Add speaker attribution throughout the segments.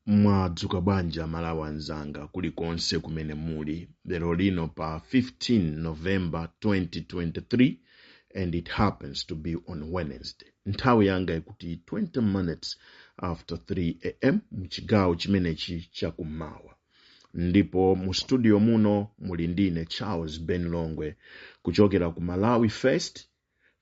Speaker 1: Mwadzuka bwanji Amalawi anzanga kulikonse kumene muli? Lero lino pa 15 November 2023, and it happens to be on Wednesday. Nthawi yanga ikuti 20 minutes after 3 a.m. mchigawo chimenechi chakummawa. Ndipo mu studio muno muli ndine Charles Ben Longwe kuchokera ku Malawi First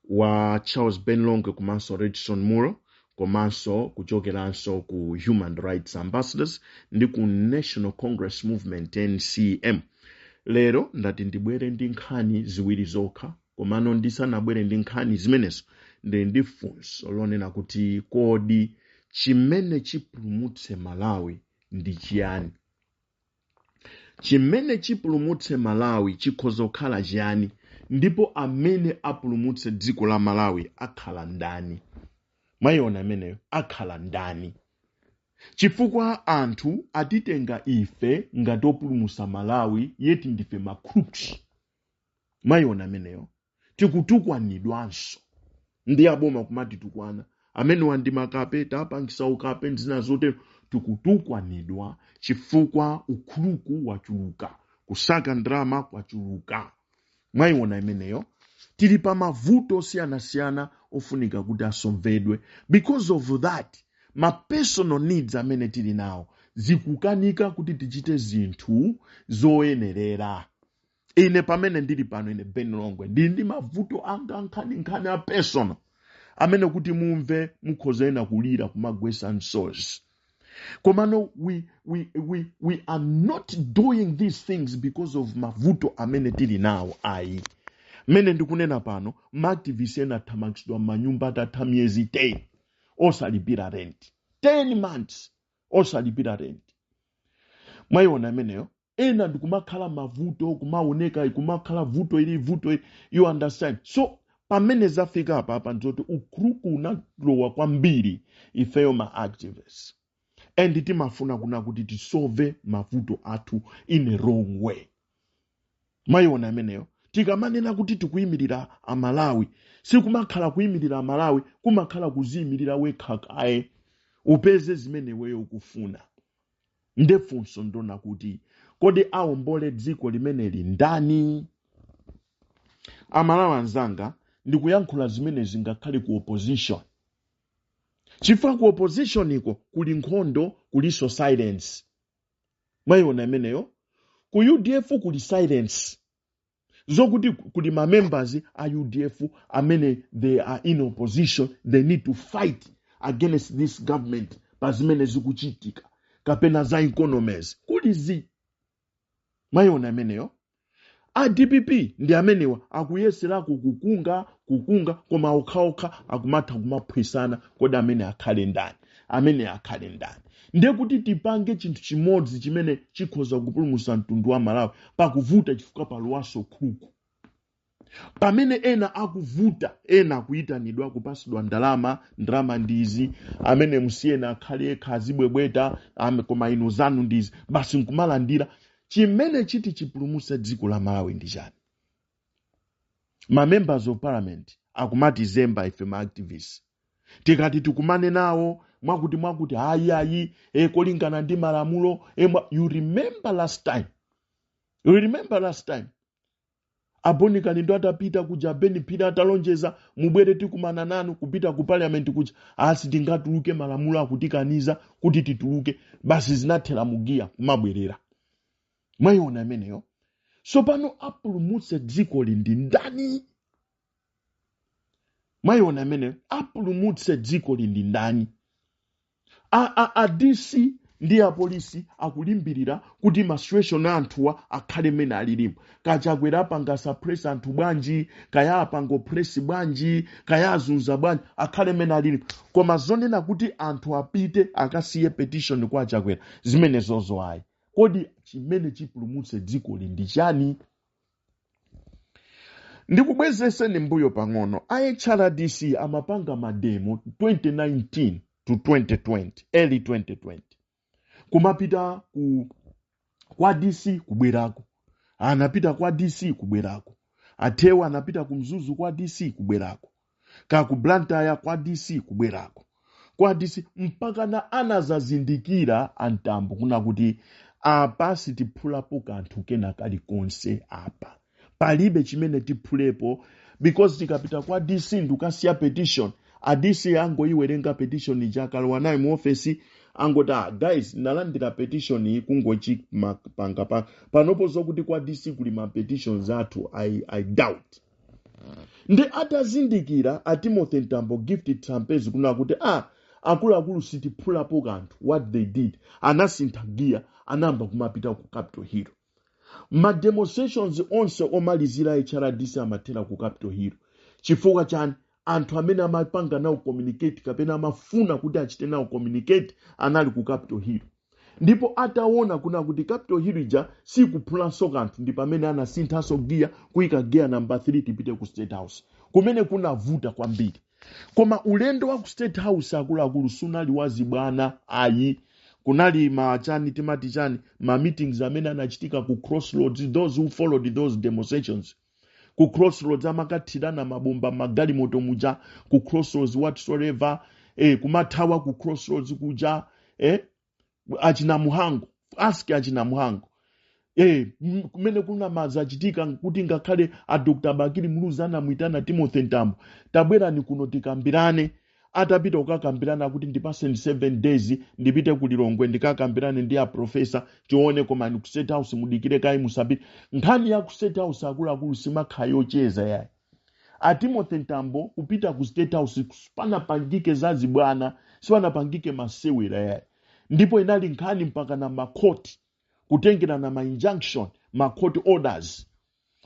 Speaker 1: wa Charles Ben Longwe komanso Redson Muro, komanso kuchokeranso ku Human Rights Ambassadors ndi ku National Congress Movement, NCM. Lero ndati ndibwere ndi nkhani ziwiri zokha, komano ndisanabwere ndi nkhani zimenezo, ndili ndi funso lonena kuti kodi chimene chipulumutse Malawi ndi chiyani? Chimene chipulumutse Malawi chikhoza kukhala chiyani? Ndipo amene apulumutse dziko la Malawi akhala ndani? Mwayiona ameneyo, akhala ndani? Chifukwa anthu atitenga ife ngati opulumutsa Malawi, yet ndife ma crooks. Mwayiona ameneyo? Tikutukwanidwanso ndi aboma, kumatitukwana, amenewa ndi makape, tapangisa ukape, nzina zotero. Tikutukwanidwa chifukwa ucrook wachuluka, kusaka ndalama kwachuluka. Mwayiona imeneyo? Tili pa mavuto osiyanasiyana ofunika kuti asolvedwe. Because of that, ma personal needs amene tili nawo zikukanika kuti tichite zinthu zoyenerera. Ine pamene ndili pano, ine Ben Longwe, ndili ndi mavuto anga, nkhani a personal amene kuti mumve mukhoza ena kulira, kumagwesa msozi. Komano we are not doing these things because of mavuto amene tili nawo, ayi. Mmene ndikunena pano, maactivist ena athamangitsidwa m'manyumba atatha miyezi 10 osalipira rent, 10 months osalipira rent. Mwayiona imeneyo? Ena ndikumakhala mavuto, kumaoneka kumakhala vuto ili, vuto ili, you understand? So pamene zafika apa ndizoti ucrook unalowa kwambiri ifeyo ma activists, and timafuna kuna kuti tisolve mavuto athu in a wrong way. Mwayiona imeneyo? Tikamanena kuti tikuyimirira Amalawi, sikumakhala kuyimirira Amalawi, kumakhala kuziyimirira wekha kaye, upeze zimene iweyo ukufuna. Ndefunso ndona kuti kodi awombole dziko limeneli ndani? Amalawi anzanga, ndikuyankhula zimene zingakhale ku opposition, chifukwa ku opposition iko kuli nkhondo, kuliso silence. Mwayiona imeneyo? Ku UDF kuli silence, zokuti kuli ma members a UDF amene they are in opposition, they need to fight against this government pa zimene zikuchitika kapena za economies kuli zi. Mwayiona imeneyo? A DPP ndi amenewa akuyeserako kukunga kukunga, koma okhaokha akumatha kumaphwisana. Kodi amene akhale ndani? Amene akhale ndani? Ndiye kuti tipange chinthu chimodzi chimene chikhoza kupulumutsa mtundu wa Malawi pakuvuta, chifukwa palowaso crook. Pamene ena akuvuta, ena akuyitanidwa, kupasidwa ndalama, ndalama ndizi, amene musiyena akhale yekha azibwebweta, koma inu zanu ndizi, basi nkumalandira. Chimene chiti chipulumutse dziko la Malawi ndi chani? Ma members of parliament akumatizemba ife ma activists. Tikati tikumane nawo mwakuti mwakuti, ayi ayi, kolingana ndi malamulo you remember last time, you remember last time a Bon Kalindo atapita kuja, Ben Phiri atalonjeza, mubwere tikumana nanu, kupita ku parliament kuja, asi tingatuluke, malamulo akutikaniza kuti tituluke, basi zinathera mugiya kumabwerera. Mwayiona imeneyo? So pano apulumutse dzikoli ndi ndani? Mwayiona imeneyo? Apulumutse dzikoli ndi ndani? A DC ndi apolisi akulimbirira kuti ma situation a anthuwa akhale mmene alilimu. Kachakwera apanga suppress anthu bwanji, kaya apanga oppress bwanji, kaya azunza bwanji, akhale mmene alilimu. Koma zonena kuti anthu apite akasiye petition kwa Achakwera, zimene zozo ayi. Kodi chimene chipulumutse dzikoli ndi chani? Ndikubwezeseni mbuyo pang'ono. A HRDC amapanga mademo 2019 to 2020, early 2020, kumapita ku kwa DC, kubwerako. Anapita kwa DC, kubwerako. Atewa anapita ku Mzuzu kwa DC, kubwerako. Ka ku Blantyre kwa DC, kubwerako. Kwa DC, mpakana anazazindikira antambo kuna kuti apa sitiphulapo kanthu kena kalikonse, apa palibe chimene tiphulepo, because tikapita kwa DC ndikukasiya petition, a DC angoyiwerenga petition ija, akalowa nayo mu ofesi angoti, "Ah, guys, ndalandira petition iyi," kungochipanga pa panopo. Zokuti kwa DC kuli ma petitions athu, I doubt. Ndi atazindikira a Timothy Mtambo, Gift Trapence, kuna kuti ah, akuluakulu, sitiphulapo kanthu, what they did, anasintha giya, anayamba kumapita ku Capitol Hill. Ma demonstrations onse omalizira HRDC amathera ku Capitol Hill. Chifukwa chani? Anthu amene amapanga nawo communicate kapena amafuna kuti achite nawo communicate anali ku Capitol Hill. Ndipo ataona kuna kuti Capitol Hill ija sikuphulanso kanthu, ndi pamene anasinthanso giya, kuyika giya namba 3, tipite ku State House, kumene kunavuta kwambiri. Koma ulendo wa ku State House, akuluakulu, sunali wazibwana ayi. Kunali machani, timati chani, ma meetings amene anachitika ku Crossroads. Those who followed those demonstrations ku Crossroads, amakathirana mabomba magalimoto muja ku Crossroads, whatsoever, kumathawa ku Crossroads kuja, achina Muhango, ask achina Muhango, kumene kuna mazachitika kuti ngakhale a Dr Bakili Muluzi anamwitana Timothy Mtambo, "Tabwerani kuno tikambirane." Atapita kukakambirana, kuti, "Ndipaseni 7 days, ndipite ku Lilongwe ndikakambirane ndi a professor, tione. Koma ku State House mudikire kayi, musapite." Nkhani ya ku State House, akuluakulu, simakhala yocheza yayi. A Timothy Mtambo kupita ku State House sipanapangike zazibwana, sipanapangike masewera yayi. Ndipo inali nkhani mpaka na makhoti, kutengerana ma injunction, ma court orders,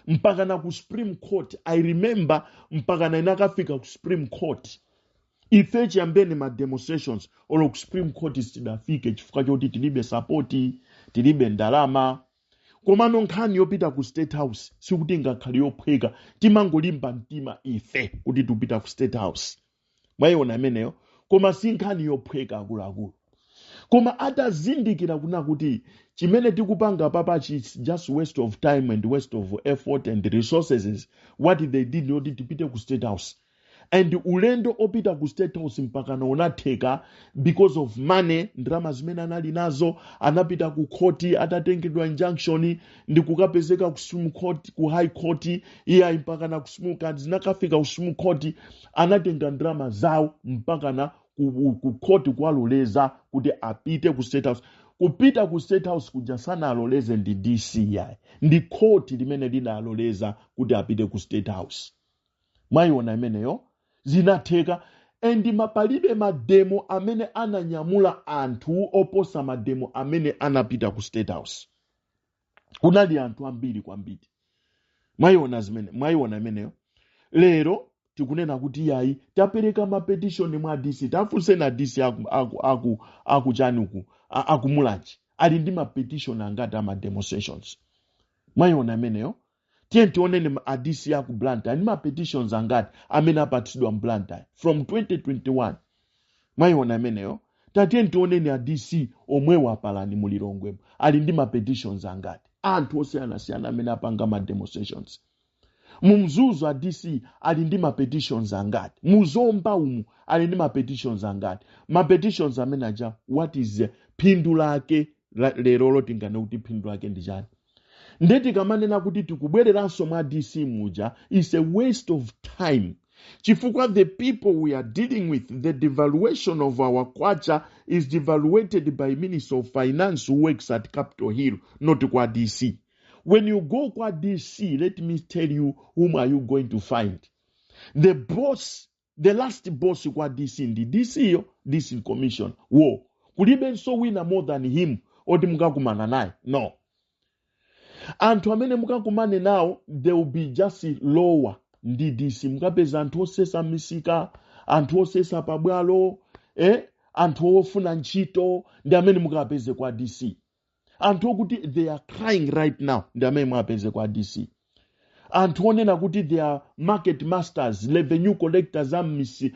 Speaker 1: mpaka na ku Supreme Court. I remember mpaka na inakafika ku Supreme Court. Ife chiyambeni ma demonstrations, olo ku Supreme Court sitidafike chifukwa choti tilibe support, tilibe ndalama. Komano nkhani yopita ku State House sikuti ingakhale yophweka, timangolimba mtima ife kuti tipita ku State House. Mwayiona imeneyo? Koma si nkhani yophweka, akuluakulu. Koma atazindikira kuna kuti chimene tikupanga papachi is just waste of time and waste of effort and resources, what they did, yoti tipite ku State House. And ulendo opita ku State House mpakana unatheka because of money, ndalama zimene anali nazo. Anapita ku khoti atatengedwa injunction ndi kukapezeka ku Supreme Court, ku High Court, iye mpakana ku Supreme Court, zinakafika ku Supreme Court. Anatenga ndalama zawo mpakana ku court kuwaloleza kuti apite ku State House. Kupita ku State House kuja sanaloleze ndi DC yayi, ndi court limene linaloleza kuti apite ku State House. Mwayiona imeneyo? Zinatheka. And mapalibe ma demo amene ananyamula anthu oposa ma demo amene anapita ku State House. Kunali anthu ambiri kwambiri. Mwayiona zimene? Mwayiona imeneyo? Lero tikunena kuti yayi, tapereka ma petition mwa DC. Tafunseni DC aku chani uku, akumulanje, ali ndi ma petition angati ama demonstrations? Mwayiona imeneyo? Tiye tionene a DC aku Blantyre ndi ma petitions angati amene apatsidwa m'Blantyre from 2021? Mwayiona imeneyo? Tatiye tionene a DC omwewo apalani mulilongwemo, ali ndi ma petitions angati, anthu osiyanasiyana amene apanga ma demonstrations? Mumzuzu a DC ali ndi ma petitions angati? Muzomba umu ali ndi ma petitions angati? Ma petitions amene aja, what is phindu lake lero lotingane kuti phindu lake ndi chani? Nde tikamanena kuti tikubwereranso mwa DC muja is a waste of time, chifukwa the people we are dealing with, the devaluation of our kwacha is devaluated by Minister of Finance who works at Capitol Hill, not kwa DC. When you go kwa DC, let me tell you, whom are you going to find? The boss, the last boss kwa DC ndi DC yo, DC commission wo. Kulibenso wina more than him oti mukakumana naye, no. Anthu amene mukakumane nawo, they will be just lower ndi DC. Mukapeza anthu osesa misika, anthu osesa pabwalo, anthu ofuna ntchito ndi amene mukapeze kwa DC. Anthu okuti they are crying right now ndi amene mukapeze kwa DC. Anthu onena kuti they are market masters, revenue collectors, amisi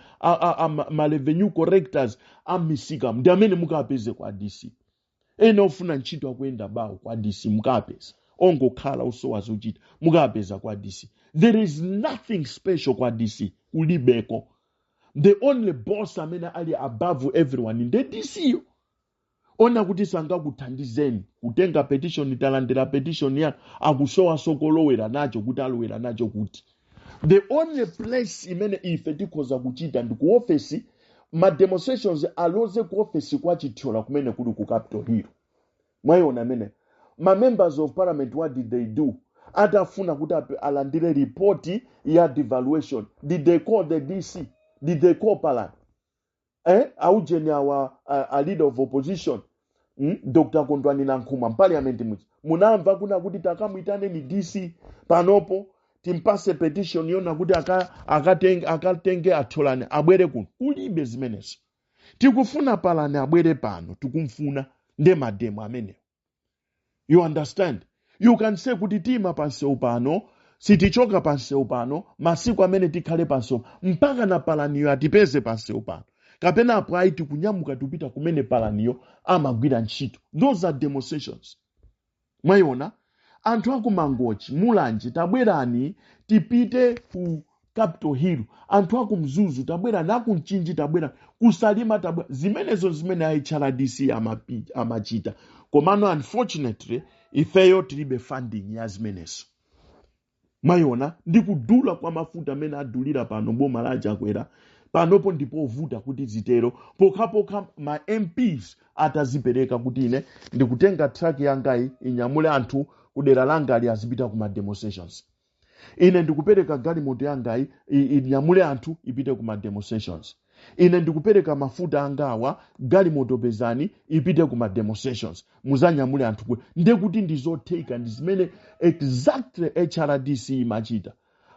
Speaker 1: ma revenue collectors amisika ndi amene mukapeze kwa DC. Ena ofuna ntchito akuyenda bawo kwa DC mukapeza, ongokhala osowa zochita mukapeza kwa DC. There is nothing special kwa DC, kulibeko. The only boss amene ali above everyone nde DC yo. Ona kuti sangakuthandizeni kutenga petition, talandira petition ya akusowa sokolowera nacho, kuti alowera nacho kuti. The only place imene ife tikhoza kuchita ndi ku ofesi. Ma demonstrations aloze ku ofesi kwa Chithyola kumene kuli ku Capitol Hill. Mwayiona amene ma members of parliament, what did they do? Atafuna kuti alandire ripoti ya devaluation, did they call the DC? Did they call parliament? Aujeni awa a leader of opposition, Dr Kondwani Nankhumwa, m'parliament muja munamva kuna kuti takamwitane ni DC panopo, timpase petition yona kuti akatenge atholani abwere kuno? Kulibe zimenezo. Tikufuna Palani abwere pano, tikumfuna. Nde mademo amenewo, you understand? You can say kuti tima pansewu pano, sitichoka pansewu pano masiku amene tikhale pansewu mpaka na Palaniyo atipeze pansewu pano, kapena apo ayi, tikunyamuka tipita kumene Palaniyo amagwira ntchito. Those are demonstrations. Mwayiona? Anthu akuMangochi, Mulanje, tabwerani tipite ku Capitol Hill. Anthu aku Mzuzu, tabwerani. AkuMchinji, tabwerani. KuSalima, tabwera. Zimenezo zimene a HRDC amachita. Komano unfortunately ifeyo tilibe funding ya zimenezo. Mwayiona? Ndi kudula kwa mafuta amene adulira pano boma la Chakwera panopo, ndipovuta kuti zitero, pokhapokha ma MPs atazipereka kuti ine ndikutenga truck yangayi inyamule anthu kudera langali azipita kuma demonstrations, ine ndikupereka galimoto yangayi inyamule anthu ipite kuma demonstrations, ine ndikupereka mafuta angawa, galimoto pezani ipite kuma demonstrations, muzanyamule anthu kule. Ndekuti ndizotheka. Ndi zimene exactly HRDC imachita.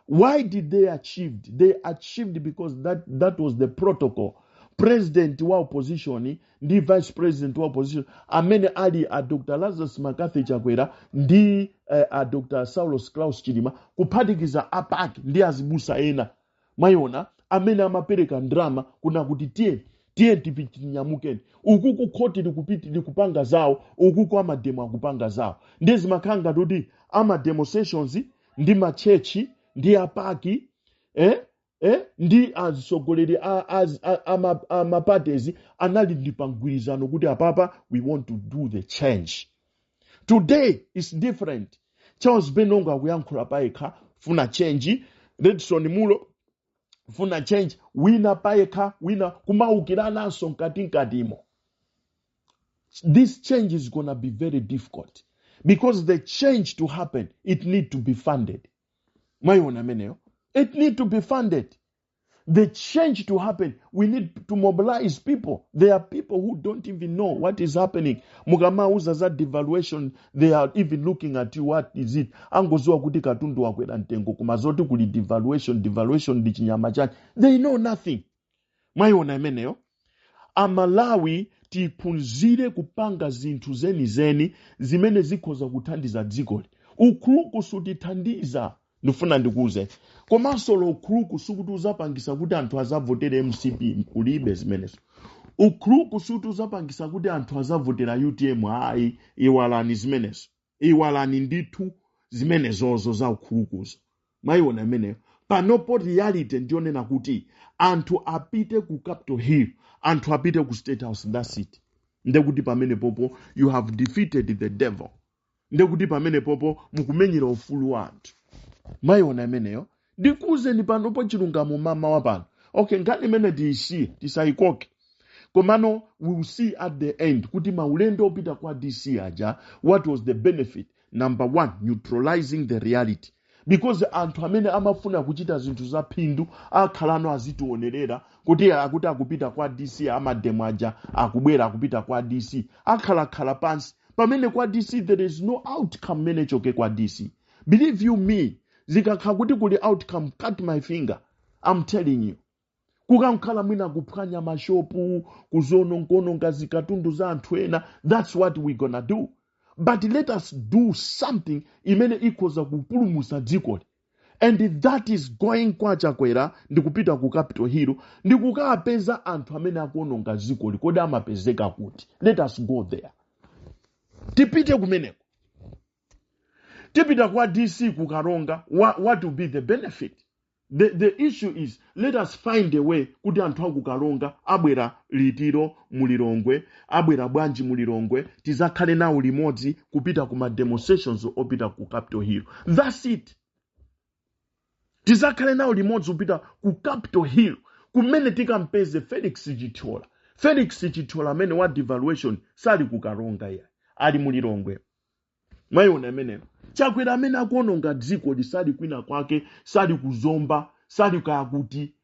Speaker 1: Why did they achieve? They achieved because that was the protocol. President wa opposition ndi vice president wa opposition amene ali a Dr Lazarus McCarthy Chakwera ndi a Dr Saulos Klaus Chilima, kuphatikiza APAC ndi azibusa ena, mwayiona, amene amapereka ndrama kuna kuti tiye, tiye, tinyamukeni. Uku kukhoti likupiti likupanga zawo, uku kwa mademo akupanga zawo. Ndi zimakhala ngati kuti ama demonstrations ndi machechi ndi APAC, ndi atsogoleri amaparties anali ndi pamgwirizano kuti apapa we want to do the change. Today is different. Charles Benongo akuyankhula payekha, funa change. Redson Mulo funa change. Wina payekha, wina kumaukirananso mkatikatimo. This change is gonna be very difficult because the change to happen, it need to be funded. Mwayiona ameneyo? It need to be funded. The change to happen, we need to mobilize people. There are people who don't even know what is happening. Mukamauza za devaluation, they are even looking at you, "What is it?" Angoziwa kuti katundu wakwera mtengo, koma zoti kuli devaluation, devaluation ndi chinyama chake, they know nothing. Mwayiona imeneyo? Amalawi, tiphunzire kupanga zinthu zenizeni zimene zikhoza kuthandiza dzikoli. Ukhuluku sutithandiza. Ndifuna ndikuze komanso lo ukhuluku sikuti uzapangisa kuti anthu azavotere MCP. Kulibe zimenezo. Ukhuluku suti uzapangisa kuti anthu azavotera UTM. Ayi, iwalani zimenezo, iwalani ndithu zimenezozo za ukhulukuzo. Mwayiona imeneyo? Panopo reality ndionena kuti anthu apite ku Capitol Hill, anthu apite ku State House, that's it. Ndekuti pamene popo you have defeated the devil. Ndekuti pamene popo mukumenyera ufulu wa anthu. Mwayiona imeneyo? Ndikuwuzeni panopo chilungamo mama wa pano. Okay, nkhani imene tiyisiye, tisayikoke. Komano we will see at the end kuti maulendo opita kwa DC aja, what was the benefit? Number one, neutralizing the reality, because anthu amene amafuna kuchita zinthu za phindu akhalano azitionerera kuti akuti akupita kwa DC, amademo aja akubwera, akupita kwa DC, akhalakhala pansi pamene kwa DC there is no outcome mene choke kwa DC. Believe you me, zikakhala kuti kuli outcome, cut my finger, I'm telling you. Kukankhala mwina kuphwanya mashopu, kuzonongononga zikatundu za anthu ena, that's what we gonna do. But let us do something imene ikhoza kupulumutsa dzikoli, and that is going kwa Chakwera ndikupita ku Capitol Hill ndikukapeza anthu amene akuononga dzikoli. Kodi amapezeka kuti? Let us go there. Tipite kumeneko, tipita kwa DC kuKaronga. What will be the benefit? The issue is, let us find a way kuti anthu akukalonga abwera litiro mulilongwe, abwera bwanji mulilongwe, tizakhale nawo limodzi kupita kuma demonstrations opita ku Capitol Hill. That's it. Tizakhale nawo limodzi kupita ku Capitol Hill, kumene tikampeze Felix Chithyola. Felix Chithyola amene wa devaluation sali kukalonga, iye ali mulilongwe. Mwayiona imeneyo? Chakwera amene akuononga dziko lisali kwina kwake, sali kuzomba, sali kakuti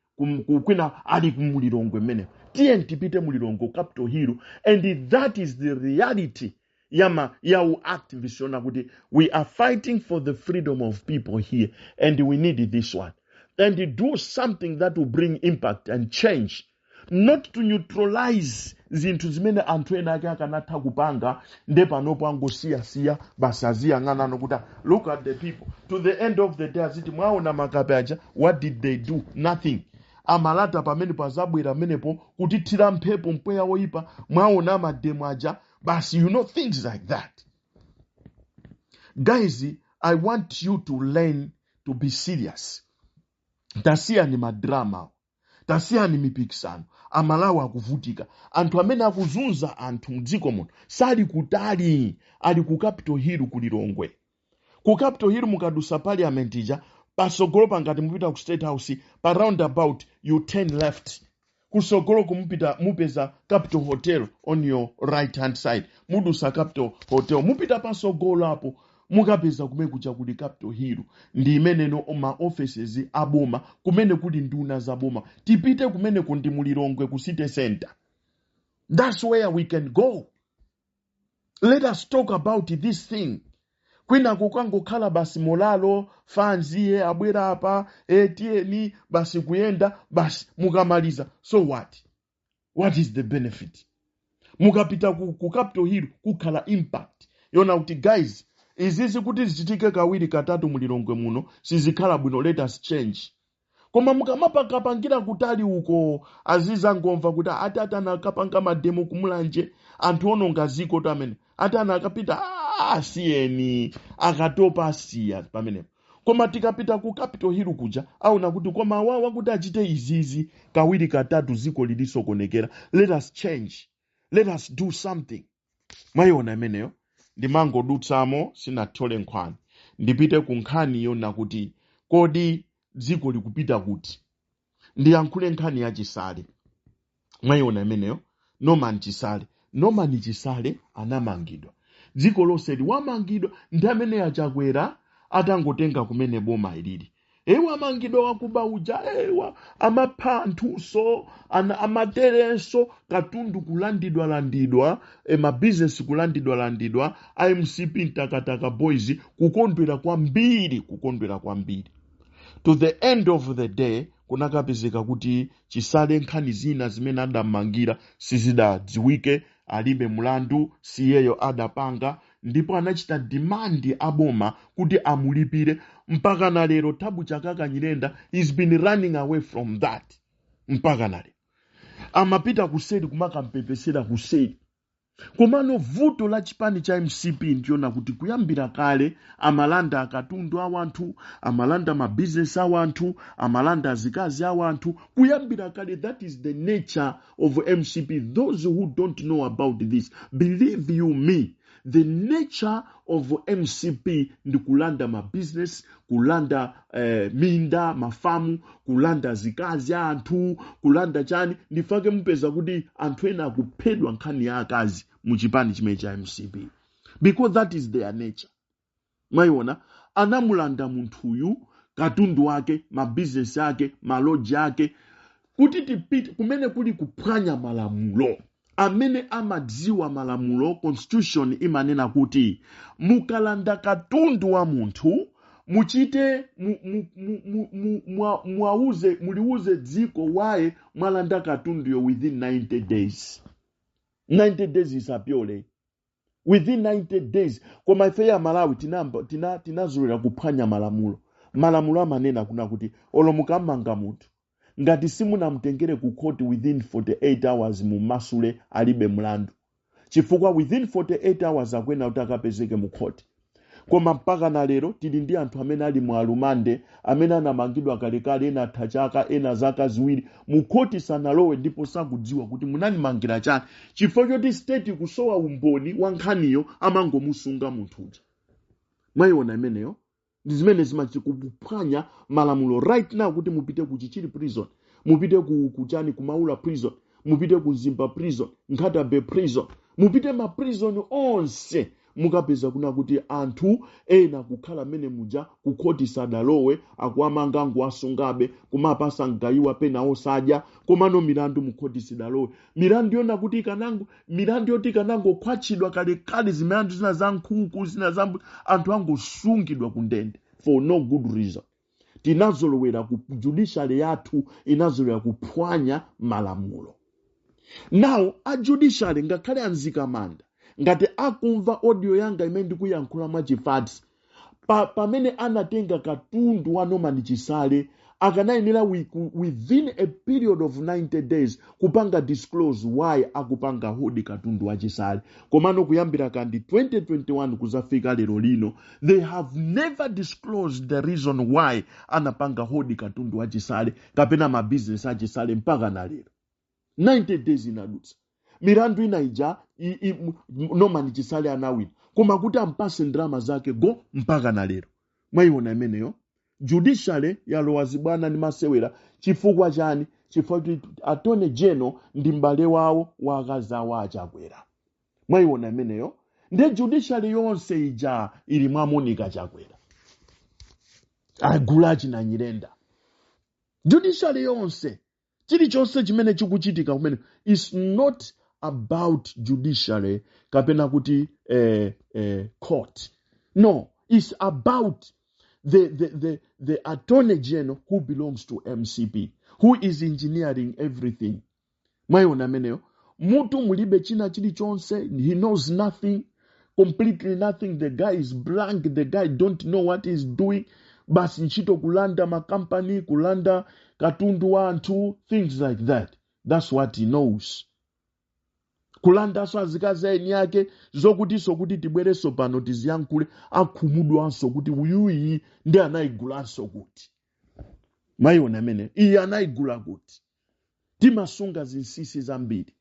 Speaker 1: kwina, ali kumulilongwe mmeneyo. Tiye tipite mulilongwe, Capitol Hill, and that is the reality yama ya activist, yona kuti we are fighting for the freedom of people here and we need this one and do something that will bring impact and change, not to neutralize zinthu zimene anthu ena ake akanatha kupanga. Nde panopo angosiyasiya basi, aziyang'anano kuti, "Look at the people." To the end of the day aziti, "Mwaona makape aja? What did they do? Nothing." Amalata pamenepo azabwera pamenepo kutithira mphepo, mpweya woyipa. "Mwaona mademo aja?" Basi, things like that. Guys, I want you to learn to be serious. Tasiyani madrama, tasiyani mipikisano. Amalawi akuvutika. Anthu amene akuzunza anthu mdziko muno sali kutali, ali ku Capitol Hill, ku Lilongwe. Ku Capitol Hill mukadusa Parliament ija, pasogolo pangati mupita ku State House, pa roundabout you turn left, kusogolo kumupita mupeza Capital Hotel on your right hand side. Mudusa Capital Hotel, mupita pasogolo apo, mukapeza kumene kuja kuli Capitol Hill, ndi imeneno ma offices aboma, kumene kuli nduna za boma. Tipite kumeneko, ndi mulilongwe ku city center. That's where we can go. Let us talk about this thing. Kwina kukangokhala basi molalo fanziye abwera apa, tiyeni basi kuyenda basi. Mukamaliza, so what? What is the benefit? Mukapita ku Capitol Hill kukhala impact yona kuti, guys, izizi kuti zichitike kawiri katatu mulilongwe muno sizikhala bwino, let us change. Koma mukamapakapangira kutali uko, azizangomva kuti ati anakapanga mademo kumulanje, anthu ononga ziko to amene ati anakapita. Ah, asiyeni, akatopa asiya pamenepo. Koma tikapita ku Capitol Hill kuja, aona kuti koma awawa kuti achite izizi kawiri katatu ziko lilisokonekera, let us change, let us do something. Mwayiona imeneyo? Ndimangodutsamo, sinathole nkhwani. Ndipite ku nkhani yona kuti kodi dziko likupita kuti? Ndiyankhule nkhani ya Chisale. Mwayiona imeneyo? Norman Chisale, Norman Chisale anamangidwa, dziko lonse wamangidwa ndi amene achakwera atangotenga kumene boma ilili. Wamangidwa wakuba uja, ewa amapha anthunso, amaterenso, katundu kulandidwa-landidwa, mabizinesi kulandidwa-landidwa. IMCP Mtakataka Boys kukondwera kwambiri, kukondwera kwambiri. To the end of the day kunakapezeka kuti Chisale nkhani zina zimene adamangira sizidadziwike, alibe mulandu, siyeyo adapanga, ndipo anachita demand aboma kuti amulipire. Mpaka na lero Tabu Chakaka Nyirenda is been running away from that. Mpaka na lero amapita kuseri kumakampepesera kuseri. Komano vuto la chipani cha MCP ndiona kuti kuyambira kale amalanda akatundu a wanthu, amalanda mabizinesi a wanthu, amalanda azikazi a wanthu kuyambira kale. That is the nature of MCP. Those who don't know about this, believe you me, the nature of MCP ndi kulanda mabizinesi, kulanda minda, mafamu, kulanda azikazi a anthu, kulanda chani. Ndifake mupeza kuti anthu ena akuphedwa nkhani ya akazi mu chipani chimene cha MCP, because that is their nature. Mwayiona? Anamulanda munthuyu katundu wake, mabizinesi ake, maloji ake. Kuti tipite kumene kuli kuphwanya malamulo, amene amadziwa malamulo, constitution imanena kuti mukalanda katundu wa munthu, muchite mwauze, muliuze dziko waye mwalanda katunduyo within 90 days. 90 days isapyole, within 90 days. Koma ife ya Malawi tinazolera kuphwanya malamulo. Malamulo amanena kuna kuti olo mukamanga munthu, ngati simunamutengere ku court within 48 hours, mumasule, alibe mlandu, chifukwa within 48 hours akuyenera kuti akapezeke mu court. Koma mpaka na lero tili ndi anthu amene ali mu alumande, amene anamangidwa kalekale, ena atha chaka, ena zaka 2, mu khoti sanalowe, ndipo sakudziwa kuti munandimangira chani. Chifukwa choti state kusowa umboni wa nkhaniyo, amangomusunga munthuja. Mwayiona imeneyo? Ndi zimene zimachikuphwanya malamulo. Right now, kuti mupite ku Chichiri Prison, mupite ku kuchani, ku Maula Prison, mupite ku Mzimba Prison, Nkhata Bay Prison, mupite ma prison onse, mukapeza kuna kuti anthu ena kukhala mmene muja, kukhoti sadalowe, akuamanga, nguwasungabe, kumapasa mgayiwa, pena osadya, komano milandu mukhoti sidalowe. Milandu yona kuti ikanango, milandu yoti ikanangokhwatchidwa kalekale, zimilandu zina za nkhuku, zina za anthu angosungidwa ku ndende for no good reason. Tinazolowera ku judiciary yathu inazolowera kuphwanya malamulo. Now a judiciary, ngakhale a Mzikamanda, ngati akumva audio yanga imene ndikuyankhula mwachifatsi, pamene anatenga katundu wa Norman Chisale, akanayenera within a period of 90 days kupanga disclose why akupanga hold katundu wa Chisale. Komano kuyambira kandi 2021 kuzafika lero lino, they have never disclosed the reason why anapanga hold katundu wa Chisale kapena mabizinesi a Chisale. Mpaka na lero 90 days inadutsa. Milandu ina ija Norman Chisale anawina, koma kuti ampase ndalama zake go, mpaka na lero. Mwayiona imeneyo? Judiciary yalowa zibwana ndi masewera. Chifukwa chani? Chifukwa kuti Attorney General ndi m'bale wawo wa akazi awo Achakwera. Mwayiona imeneyo? Ndi judiciary yonse ija ili mwa Monica Chakwera, agula achinanyirenda. Judiciary yonse, chilichonse chimene chikuchitika kumene is not about judiciary kapena kuti court. No, it's about the attorney general who belongs to MCP, who is engineering everything. Mwayiona ameneyo? Mutu mulibe china chilichonse. He knows nothing, completely nothing. The guy is blank. The guy don't know what he's doing. Basi, ntchito kulanda makampani, kulanda katundu wa anthu, things like that. That's what he knows. Kulandanso azikazi eni ake, zokutinso kuti tibwerenso pano tiziyankhule, akhumudwanso kuti uyuyi ndi anayigulanso kuti. Mwayiona amene iye anayigula kuti? Timasunga zinsinsi zambiri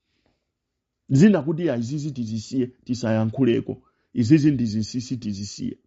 Speaker 1: zina kuti ya izizi tizisiye, tisayankhuleko, izizi ndi zinsinsi, tizisiye.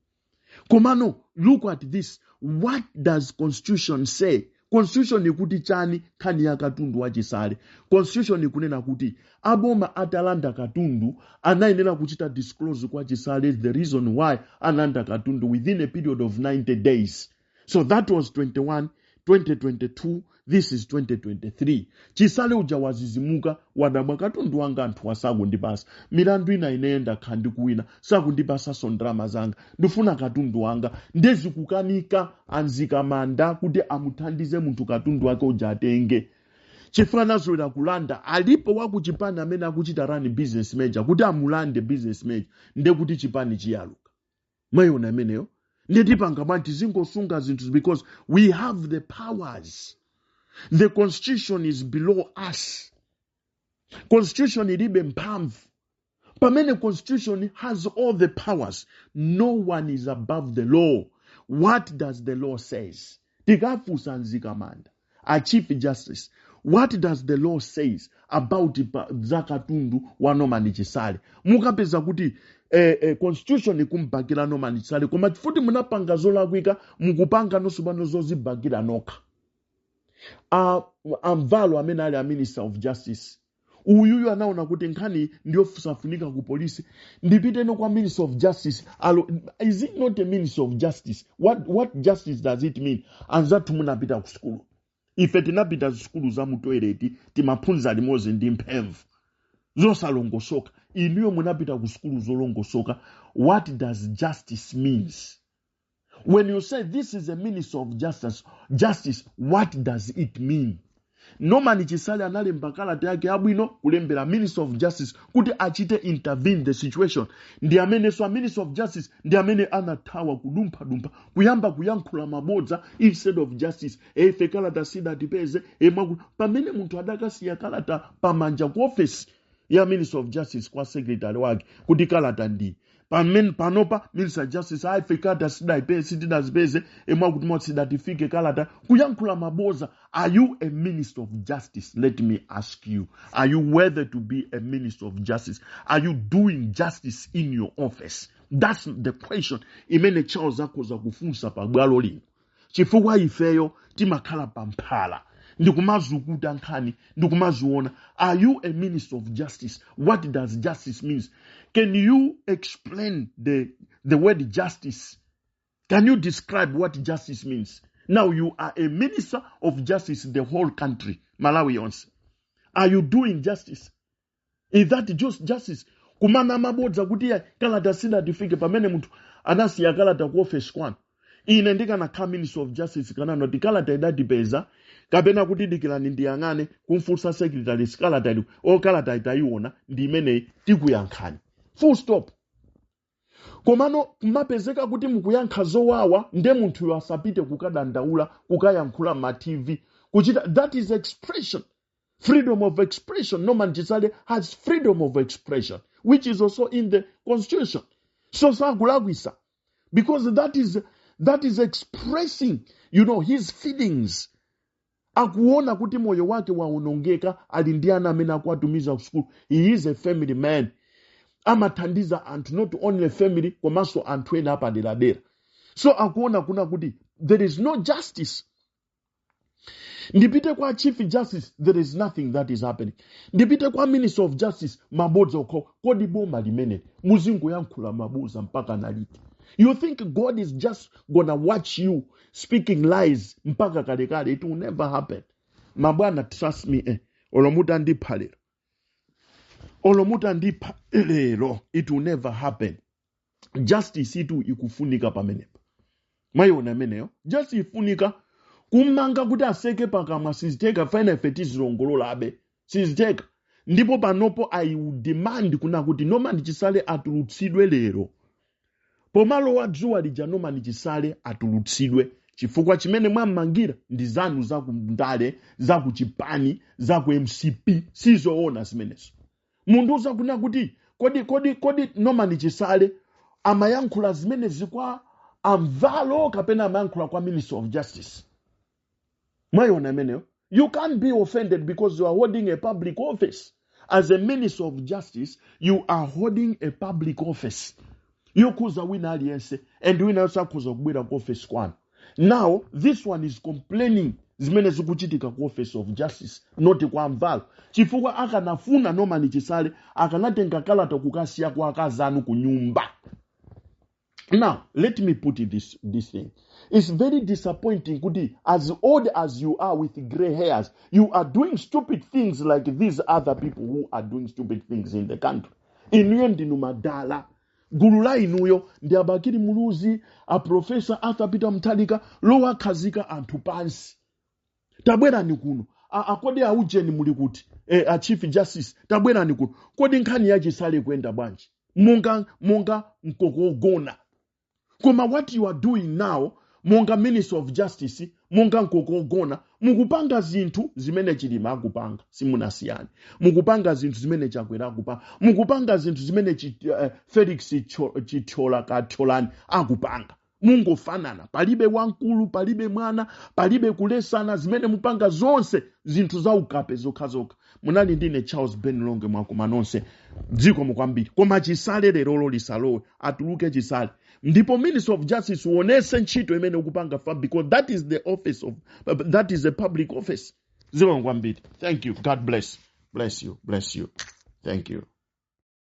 Speaker 1: Komano look at this. What does constitution say? Constitution ikuti chani nkhani ya katundu wachisale? Constitution ikunena kuti aboma atalanda katundu, anayenera kuchita disclose kwa Chisale the reason why analanda katundu within a period of 90 days. So that was 21 2022, this is 2023. Chisale uja wazizimuka, wadabwa, katundu wanga anthu wasakundipasa, milandu ina ineyo ndakhala ndikuwina, sakundipasanso ndalama zanga, ndifuna katundu wanga. Ndezikukanika a Mzikamanda kuti amuthandize munthu katundu wake uja atenge, chifukwa anazolowera kulanda. Alipo wakuchipani amene akuchita run business major, kuti amulande business major ndekuti chipani chiyaluka. Mwayiona imeneyo? Ndetipanga bwanji? Tizingosunga zinthu because we have the powers. The constitution is below us. Constitution ilibe mphamvu pamene constitution has all the powers. No one is above the law. What does the law says? Tikafunsa Mzikamanda, a Chief Justice, what does the law says about za katundu wa Norman Chisale? Mukapeza kuti constitution ikumbakira Norman Chisale, koma futi munapanga zolakwika, mukupanga nonso pano zozibakira nokha. Amvalo amene ali a Minister of Justice uyuyu anaona kuti nkhani ndiyosafunika ku polisi, ndipiteno kwa Minister of Justice. Alo, is it not a Minister of Justice? What justice does it mean? Anzathu munapita ku sukulu, ife tinapita sukulu za mu toilet, timaphunzira limodzi ndi mphemvu zosalongosoka. Inuyo munapita ku sukulu zolongosoka. What does justice means? When you say this is a Minister of Justice, what does it mean? Norman Chisale analemba kalata yake yabwino kulembera Minister of Justice kuti achite intervene the situation. Ndi amenenso a Minister of Justice ndi amene anathawa kudumphadumpha, kuyamba kuyankhula mabodza instead of justice. Ife kalata sidatipeze pamene munthu adakasiya kalata pamanja ku office ya Minister of Justice kwa secretary wake kuti kalata ndi pamene munthu adakasiya kalata pamanja. Pamene panopa Minister Justice aife kalata sidaipe, sitidazipeze, emwakuti mwa sidatifike kalata, kuyankhula maboza. Are you a minister of justice? Let me ask you, are you worthy to be a minister of justice? Are you doing justice in your office? That's the question imene Charles akhoza kufunsa pabwalo lino, chifukwa ifeyo timakhala pamphala ndikumazukuta nkhani, ndikumaziona. Are you a minister of justice? What does justice means? Can you explain the word justice? Can you describe what justice means? Now you are a minister of justice in the whole country, Malawi yonse. Are you doing justice? Is that just justice, kumana mabodza kuti ya kalata sidatifike, pamene munthu anasiya kalata ku office kwanu? Ine ndikanakhala minister of justice, kananoti kalata idatipeza, kapena kuti dikirani ndiyang'ane, kumfunsa secretary, kalata ili o kalata itayiona ndi imeneyi, tikuyankhani, full stop. Komano kumapezeka kuti mukuyankha zowawa, nde munthuyo asapite kukadandaula, kukayankhula ma TV kuchita. That is expression, freedom of expression. Norman Chisale has freedom of expression, which is also in the constitution. So sakulakwisa, because that is expressing his feelings. Akuona kuti moyo wake waonongeka, ali ndi ana amene akuwatumiza ku school. He is a family man, amathandiza anthu, not only family komanso anthu ena apaderadera. So akuona kuna kuti there is no justice. Ndipite kwa Chief Justice, there is nothing that is happening. Ndipite kwa Minister of Justice, mabodza okho. Kodi boma limene muzingoyankhula mabodza mpaka naliti? You think God is just gonna watch you speaking lies mpaka kalekale? It will never happen, mabwana. Trust me, eh. Olo mutandipha lero, olo mutandipha lero, it will never happen. Justice itu ikufunika pamenepa. Mwayiona imeneyo? Justice ifunika kumanga kuti aseke pakamwa. Siziteka fena, ife tizilongololabe, siziteka. Ndipo panopo I will demand kuna kuti Norman Chisale atulutsidwe lero pomalowa dzuwa lija. Norman Chisale atulutsidwe, chifukwa chimene mwammangira ndi zanu zakundale, zakuchipani, zaku MCP. Sizoona zimenezo. Munthu uzakuna kuti kodi Norman Chisale amayankhula zimenezi kwa amvalo kapena amayankhula kwa Minister of Justice? Mwayiona imeneyo? You can't be offended because you are holding a public office. As a minister of justice, you are holding a public office yokhuza wina aliyense, and wina aliyense akhuza kubwera ku office kwanu. Now this one is complaining zimene zikuchitika ku office of justice, not kwa mvalo, chifukwa akanafuna Norman Chisale akanatenga kalata kukasiya kwa akazanu ku nyumba. Now let me put it this thing: it's very disappointing kuti as old as you are, with gray hairs, you are doing stupid things like these other people who are doing stupid things in the country. Inuyo ndinu madala. Gulu la inuyo ndi abakiri Muluzi, a Professor Arthur Peter Mutharika, lowakhazika anthu pansi. Tabwerani kuno. Akodi aujeni muli kuti? A Chief Justice, tabwerani kuno. Kodi nkhani yachisale kuyenda bwanji? Monga mkoko wogona. Koma what you are doing now, monga minister of justice, monga mkoko wogona, mukupanga zinthu zimene Chilima akupanga, simunasiyani. Mukupanga zinthu zimene Chakwera akupanga. Mukupanga zinthu zimene Felix Chithyola Kathyolani akupanga. Mungofanana, palibe wamkulu, palibe mwana, palibe kulesana. Zimene mupanga zonse zinthu za ukape zokhazokha. Munali ndine Charles Ben Longe. Mwakoma nonse, dziko mukwambiri. Koma Chisale lerolo lisalowe, atuluke Chisale. Ndipo Minister of Justice, uonese ntchito imene ukupanga fa, because that is the office of that is a public office. Zikomo kwambiri. Thank you. God bless you, bless you. Thank you.